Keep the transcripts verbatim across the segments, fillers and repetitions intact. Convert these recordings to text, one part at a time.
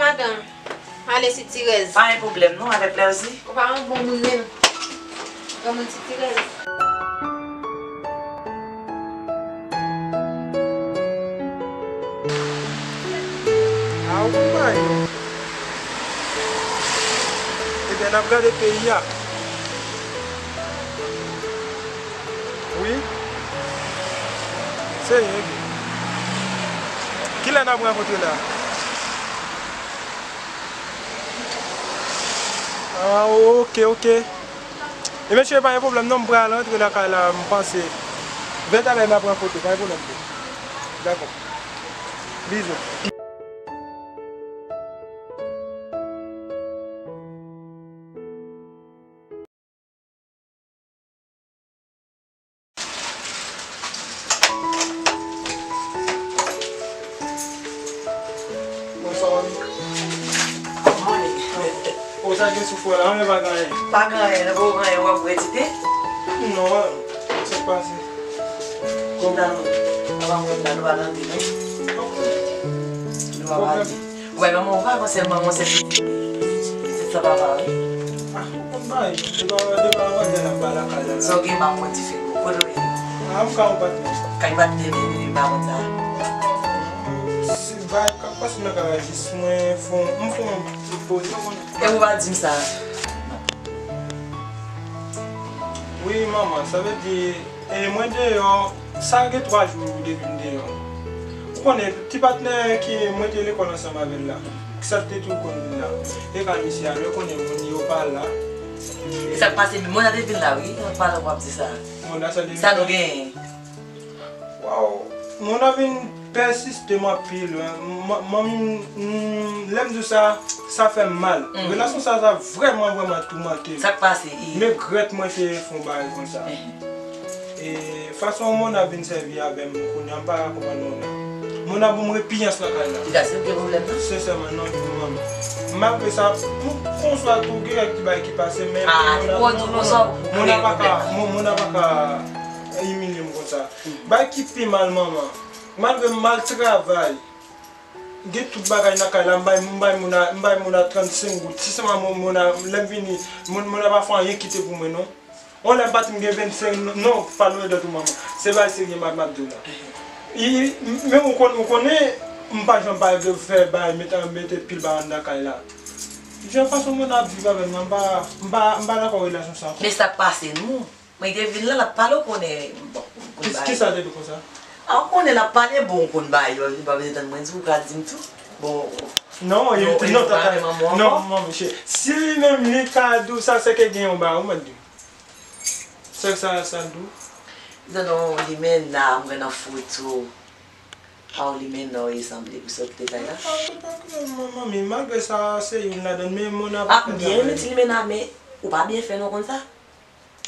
Madan, ale Sitirèz. Pa gen pwoblèm non, avèk plèzi. Ou pa yon bon moun menm. Granmoun Sitirèz. A ou konn bagay yo. Ebyen, n ap gade peyi a. Wi. Serye, ebyen. Kilè n ap rankontre la? Ah, ok, ok. E mesye, pa gen pwoblèm non, m pral rantre lakay la, m panse. Vè talè n ap rankontre, pa gen pwoblèm. Dakò. Bizou. Bonswa, manmi. Good morning. O, sa gen sou fò la, anyen pa gen anyen. Pa gen anyen, nan pa gen anyen, w ap gratite? Non, sa k pase? Chita non. Papa mwen la, nou pa nan de non. Ok. Nou pa pale. Ou wè manman ou pa konn sèlman yon sèl pitit. Pitit san papa wi. Ah, ou konn bay. Depi, depi avan yè n ap bay lakay la. Sa w gen m ap pran dife pou kote w ye? Ah, m ka yon patnè. Kay patnè men li m pa konn sa. Se bay k ap pase nan kay la jis mwen fon, m fon ti poze w konnen. E ou pa di m sa. Wi, manman, sa vle di E mwen deyò, sa gen twa jou depi m deyò. Ou konnen, ti patnè ke mwen te lekòl ansanm avè l la, ki sa te tou konn vin la. E kay misye a, nou konnen moun yo pa la. E sa k pase, Mona te vin la, wi. Pandan w ap di sa. Mona sa te vin la? Sa nou genyen? Waw, Mona vin pèsiste m anpil, wi. M, m, m, m, lè m di w sa, sa fè m mal. Mm. Relasyon sa, sa vrèman, vrèman toumante m. Sa k pase? E regrèt mwen te fè yon bagay konsa. E fason Mona vin sèvi avè m kounye a, m pa ka konprann Mona. Mona ban m repiyans lakay la. Piga, se ou ki gen pwoblèm nan? Sensèman, non, non, non. Malgre sa, pou konswa tou, gen kèk ti bagay ki pase, men... Ah, Mona, depi w di w non, konsa, non, ou gen pwoblèm. Mona pa ka, Mo-, Mona pa ka imilye m konsa. Bagay ki pi mal, manman, malgre m al travay, gen tout bagay nan kay la, m bay, m bay Mona, m bay Mona trannsenk goud. Si sèlman Mo-, Mona, lè m vini, Mo-, Mona pa fè anyen kite pou mwen, non. On lè m pati m gen vennsenk, non, pa lwen dòt ou manman. Se bagay serye m ap, m ap di w la. I, i, men ou konn, ou konnen, m pa janm pa fè bagay, mete, mete pil bagay anndan kay la. Jan fason moun ap viv avè m nan, m pa, m pa, m pa dakò relasyon sa. Men sa k pase nou, mwen te vin la, l ap pale, ou konnen, bon, ou konnen bagay. Kisa te di konsa? A, ou konnen l ap pale, bon, ou konn bagay yo, li pa bezwen tann mwen di, ou ka di m tou. Bon. Non, non, tata, non, non, mesye. Si li menm li ka di w sa, se ke gen yon bagay, ou mèt di m. Sa, sa, sa l di w? Li di non, li menm nan, mwen nan foto. Aw, li menm nan, e sanble pou sòt te kay la. Ah, se pa grave, manmi, malgre sa, se youn ladan, men Mona pa fè travay. Ah, m byen renmen ti li menm nan, men ou pa byen fè non konn sa.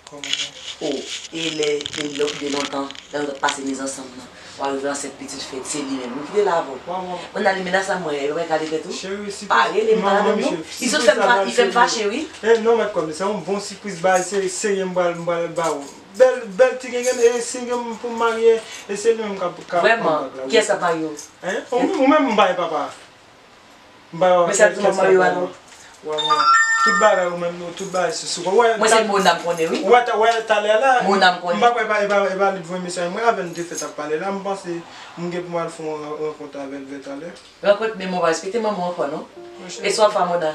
Kòman sa? O, e lè, lè, lè, de lontan, lè nou t ap pase miz ansanm nan, w arive ansent pitit fèt, se li menm. Ou kite l avè w. Mwen nan li menm nan sa mwen, e mwen kale tèt ou. Cheri, pa rele m, pa rele m non. Li sot fè m fa-, li fè m fache, wi. Eh, non, mèt kòm, se yon bon sipriz bagay, se, serye m pral, m pral ba ou. Bèl, bèl ti gengenn, e si gen pou m marye, e se li menm k ap, k ap pran bag la, wi. Vrèman, kiyès k ap marye w? Hein? Ou menm, ou menm, m pa gen papa. M pa wè kèlkeswa papa. Wè, wè. Tout bagay ou menm, tout bagay sou, sou kò. Wè, mwen se Mona m konnen, wi. Wè, ta-, wè, talè la, Mona m konnen. M pa kwè e pa, e pa, e pa li t voye mesaj mwen, avè l m te fèk ap pale la, m panse m gen pou m al fè yon ran-, rankont avè l vè talè. Rankont, men mwen pa respekte manman w ankò, non. E sa w ap fè a Mona?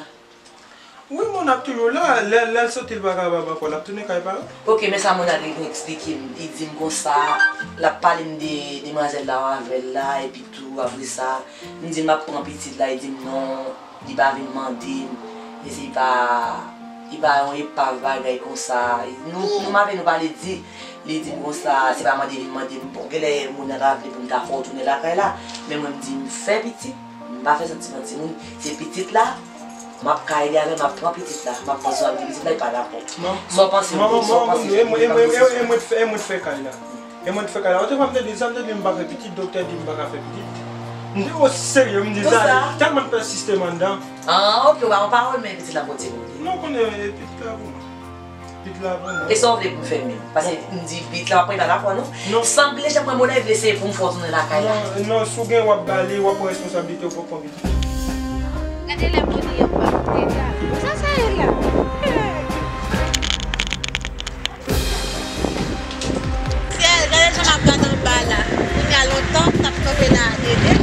Wi, Mona ap toujou la. Lè, lè l soti, l pa kapab ankò, l ap tounen kay pa l. Ok, men sa Mona te vin eksplike m. Li di m konsa, l ap pale m de demwazèl la avè l la, epi tou, apre sa, m di l m ap pran pitit la, li di m non, li pa vin mande m. E se pa, li pa yon epav bagay konsa. Nou, nou m avè nou pale di, li di m konsa, se pa mande vin mande m. Bon, genlè Mona ta vle pou m ta fè w tounen lakay la, men mwen m di m fè pitit. M pa fè santiman timoun, se pitit la, m ap ka ede avè l, m ap pran pitit la, m ap pran swen avèk pitit la, li pa dakò. Sa w panse, ou, sa w panse, e mwen, e mwen, e mwen, e mwen, e mwen fè kay la. E mwen fè kay la. Ou te pa m te di, sa m te di m pa fè pitit, doktè di m pa ka fè pitit. M te o serye, m di sa, tèlman l pèsiste m anndan. Ah, ok, ou pa yon pawòl, men pitit la pote pou li. Non, konnen, e, pitit la pou mwen. Pit la pou mwen. E sa w vle pou m fè menm? Paske m di pit la, w ap pran, li pa dakò non. Non. Sanble jan mwen, Mona vle se pou m fè w tounen lakay la. Non, non, si w gen w ap ba li, w ap pran responsablite w pou w pran pit la. Lè moun yo pa deja. Sa sa ye la? Syèl, gade jan m ap gade anba la. Kounye a lontan, m t ap kanpe la a Dede.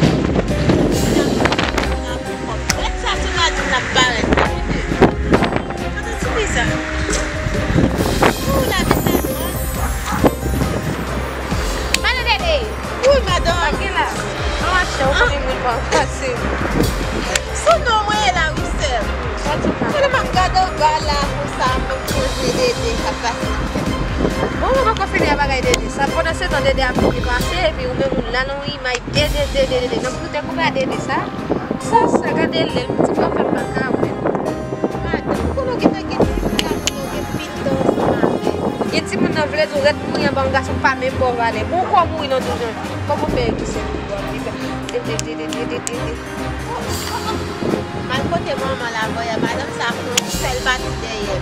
Gade sa, sou radyo m t ap parèt. Gade ti fi sa. Ou la, mesaj mwen. Pale, Dede. Wi, madanm. Sa gen la? An mache, ou konnen moun pa fasil. Sou non mwen ye la, wi, sè m. Konnen m ap gade anba la, konsa, m ap sonje Dede k ap pase nan tèt mwen. Bon, mwen poko fini a bagay Dede sa. Pandan se tan, Dede ap vini pase, epi ou menm ou la nan yon imaj Dede, Dede, Dede. Nan poutèt ou pa Dede sa. Sa, sa, gade lè l, ti fwa fè m pa ka wè l. Madanm, konnen w gentan gen timoun la, konnen w gen pitit ansanm avè l. Gen timoun nan vle di w ret mouri anba yon gason pa menm ba w valè. Bon, ou kwè w mouri nan douz janvye. Kòman w fè egziste pou w ap viv? M al kote manman l avanyè, madanm sa pran yon sèl pati dèyè m.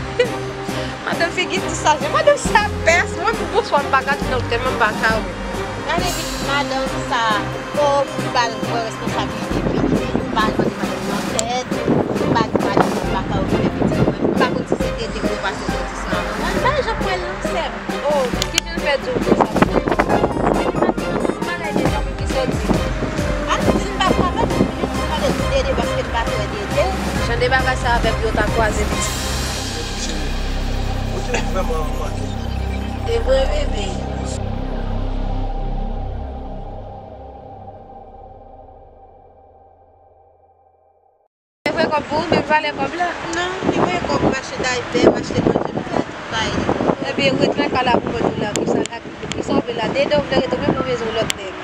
Madanm figi ti saje, madanm sa pès, mwen menm bonswa m pa ka di non tèlman m pa ka wè. Gade pitit madanm sa, o, pou l pa l pran responsablite pitit li, pou l pa l mande madanm nan tèt, pou l pa di madanm nan pa ka okipe pitit mwen. M pa konn si se Dede pou yo pase soti sa. Mwen pa janm wè l non, sè m. O, ki jan l fè di w konsa? Bagay Dede ki soti. A, si m pa travay, m toujou mande pou Dede paske m pa t wè Dede. Jan de bagay sa avèk yo ta kwaze pitit. Ou te vrèman manke. Se vre, bebe. Te voye kòb pou ou, men valè kòb la? Non, li voye kòb m achte daypè, m achte manje, m fè tout bagay li. Ebyen, ret nan kay la pou mwen tou la, pou sa la, pou sa w vle la. Dede w vle rete, ou menm ou bezwen lòt nèg.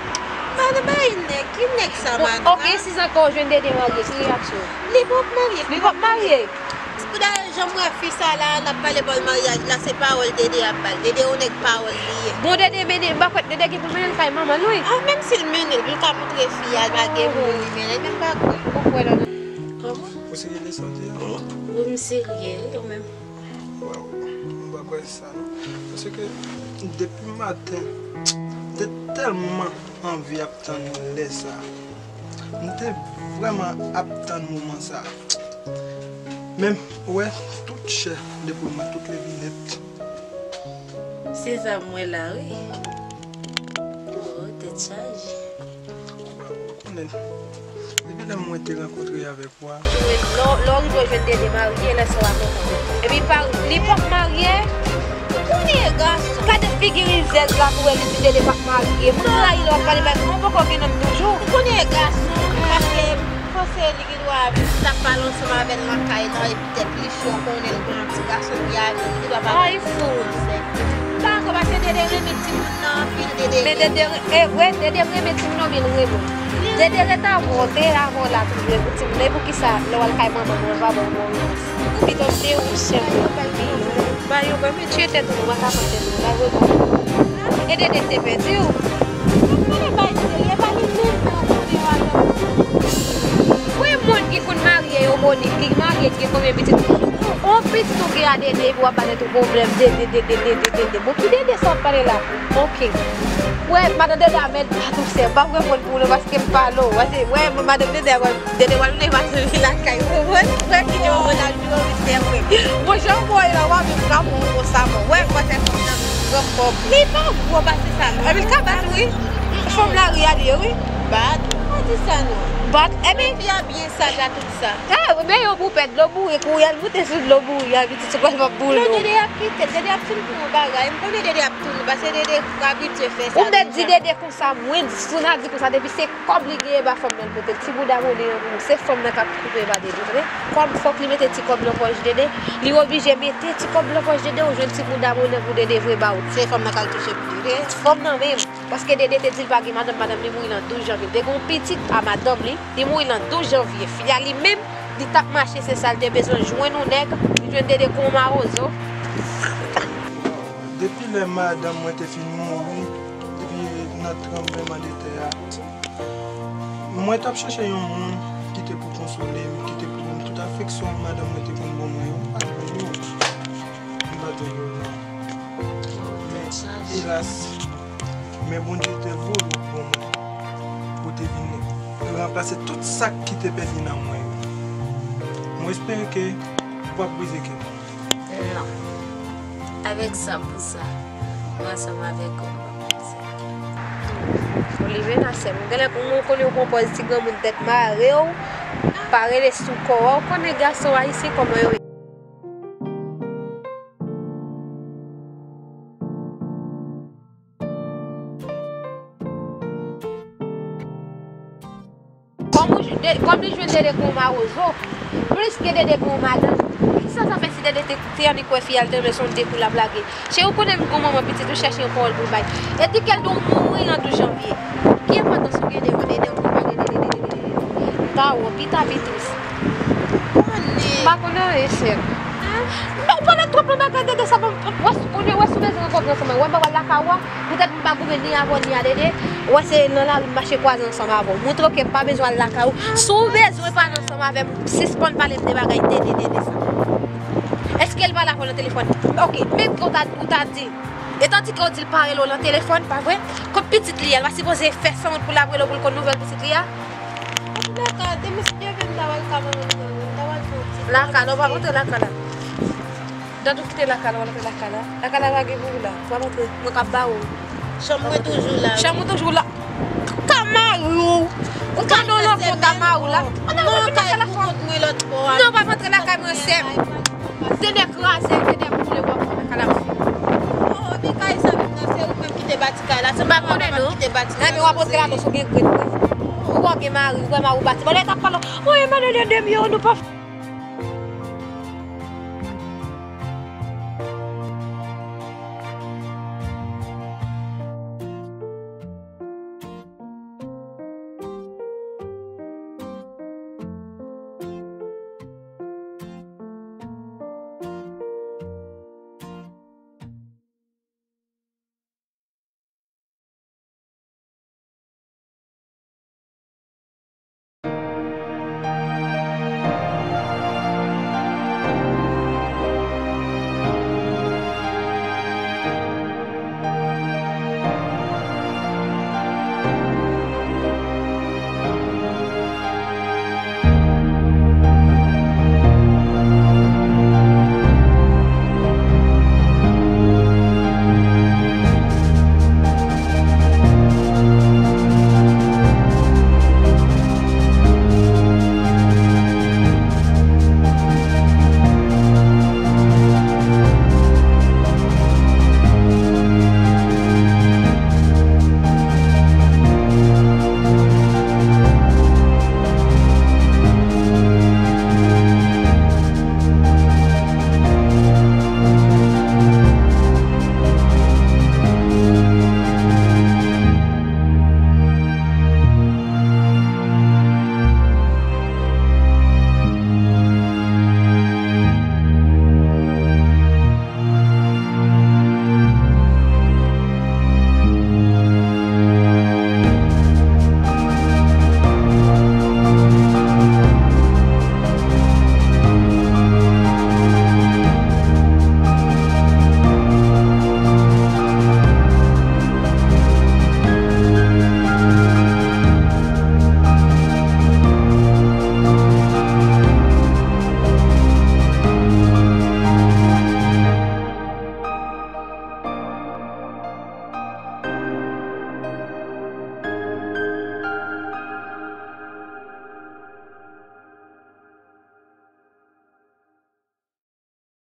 Madanm, bay nèg, ki nèg sa, madanm? Oke, si zanka w jwenn Dede marye, ki reyaksyon w? Li poko marye. Li poko marye? Pou dayè, jan m wè fi sa la, l ap pale bò l maryaj la, se pawòl Dede ap ba l. Dede yon nèg pawòl li ye. Bon, Dede mennen, m pa kwè Dede gen pou mennen l kay manman l, wi. A, menm si l mennen l, pou l ka montre fi a, l pa gen moun li mennen, men m pa kwè. Ou kwè ladan? Kòman? Ou serye de sa w di a? Wi, m serye, wi, ou menm. Waw, m pa kwè sa, non. Paske depi maten, m te tèlman anvi ap tann lè sa. M te vrèman ap tann moman sa. Men, ou wè, tout chè depoze mwen, tout levi nèt. Se sa m wè la, wi. O, tèt chaje. Ou konnen, depi lè mwen te rankontre avèk Wi. Lè w, lè w rive w jwenn Dede marye, lè sa w a kontan. Epi pa, li pòk marye. Ou konnen gason. Gade figi rizèz la pou wè li di Dede p ap marye. Moun rayi lè w ap pale bagay, mwen poko gen nonm toujou. Ou konnen gason, paske m panse li gen dwa t ap pale ansanm avè l nan kay la, epi tèt li cho, konnen l gen yon ti gason ki avè l, li pa pa. Ay, fou. Pa ankò, paske Dede renmen timoun nan anpil, Dede. Men Dede, e, wi, Dede renmen timoun nan, byen renmen. Dede ret avè w, te avè w la toujou, epi timoun nan, e poukisa lè w al kay manman mwen, pa ba w bon repons? Pito se ou, chèf. Ba yo, ba, men tye tèt ou, pa ka pran tèt ou, ba yo bon. E Dede te pèdi w. Mwen bay serye, pa li menm nan kote yo al. Wi, moun ki konn marye yo, Monik, ki marye, ki gen konbyen pitit? On pitit ou gen a Dede, epi w ap ba tèt ou pwoblèm, Dede, Dede, Dede, Dede. Bon, ki Dede sa w ap pale la? Oke. Wè, madan Dede a mèt pa tou sè. M p ap reponn pou ou non, paske m pale w. Wè, se, wè, madan Dede a, wè, Dede wè, m te pase li lakay. Wè, wè, ki te wè, la, li wè, li te wè. Bon, jan w wè la, w ap vin frape w konsa, bon. Wè, m panse fòm nan gran kòb. Li pa gwo pase sa, non. Epi l ka bat, wi. Fanm lari a li ye, wi. Bat? Pa di sa, non. Bat, epi fi a byen saj a tout sa. Ah, men yo pou pè dlo boure, kou y al moute sou dlo boure, a pitit se pral pa boule. Non, Dede ap kite, Dede ap fin pou yon bagay. M konnen Dede ap tounen, paske Dede abitye fè sa deja. Ou mèt di Dede konsa, mwen di, si w nan di konsa, depi se kòb li genyen ba fanm nan l pote l. Ti bouda mwen li an pou se fanm nan k ap koupe ba Dede, tande? Kòb, fòk li mete ti kòb nan pòch Dede, li oblije mete ti kòb nan pòch Dede, ou jwenn ti bouda mwen nan pou Dede vre ba ou. Se fanm nan k al touche pou Dede. Fanm nan menm. Paske Dede te di l pa gen madanm, madanm li mouri nan douz janvye. Li te gen yon pitit a madanm li, li mouri nan douz janvye. Fi a li menm, li t ap mache, se sa, li te bezwen jwenn yon nèg, li jwenn Dede kon mawozo. Depi lè madanm mwen te fin mouri, depi nan tranblemanntè a, mwen t ap chèche yon moun ki te pou konsole m, ki te pou ban m tout afeksyon madanm mwen te konn ban mwen yo. M pa jwenn yo. M pa jwenn yo, non. Men, elas, men Bondye te voye w ban mwen pou te vin ranplase tout sa ki te pèdi nan mwen yo. Mwen espere ke ou p ap brize kè m. Non. Avèk sa pou sa, mwen ansanm avèk ou, m p ap brize kè. Ou leve nan sè m. Genlè pou mwen konnen ou pran pòz ti granmoun tèt mare w, pa rele sou kò w. Ou konnen gason ayisyen kòman yo ye. Kòm ou jwe, kòm li jwe Dede kon mawozo, plis ke Dede gen yon madanm. Kisa sa fè si Dede te, te annik wè fi a, l te renmen se yon de kou l ap lage? Cheri, ou konnen m gon manman pitit, ou chèche yon pawòl pou bay. Etikel di w mouri nan douz janvye. Ki enpòtans ou gen devan Dede, ou konn pale de Dede, Dede, Dede, Dede? M pa wont, pita pi tris. Konnen. M pa konnen anyen, sè m. Hein? Ou pale twòp nan bagay Dede sa, bon, wè, ou wè si w bezwen rankontre ansanm, wè m pa pral lakay ou a. Poutèt m pa goumen ni avè w ni a Dede, ou wè se nan lari m mache kwaze ansanm avè w. Montre w ke m pa bezwen al lakay ou. Si w bezwen pale ansanm avè m, sispann pale m de bagay Dede, Dede sa. Èske l pale avè w nan telefòn? Oke, menm ke w ta, ou ta di l. E tandike w di l pa rele w nan telefòn, pa vre? Kot pitit li a, l pa sipoze fè sanwont pou l ap rele w pou l konn nouvèl pitit li a? Antouka, demen si Dye vle, m ta pral ka manman m nan, m ta pral fè yon ti lakay, non, w pa rantre lakay la. Dat ou kite lakay la, w al antre lakay la. Lakay la pa gen pou ou la. W al antre. Mwen k ap ba ou. Chanm mwen toujou la. Chanm ou toujou la. Ka mari w. Ou ka nan yon kont a mari w la. Ou nan yon kont a telefòn. Non, w ap antre lakay mwen, sè m. Tennè kraze, tennè boule, w ap pran lakay la. Oh, men kay sa menm nan, se ou menm ki te bati kay la. Se pa konnen non. Ki te bati kay la. Ebyen, w ap antre ladan, si w gen grenn, wi. Ou pa gen mari, ou wè mari w bati. Bon, lè t ap pale, oh, Emmanuel, ede m yo, nou pa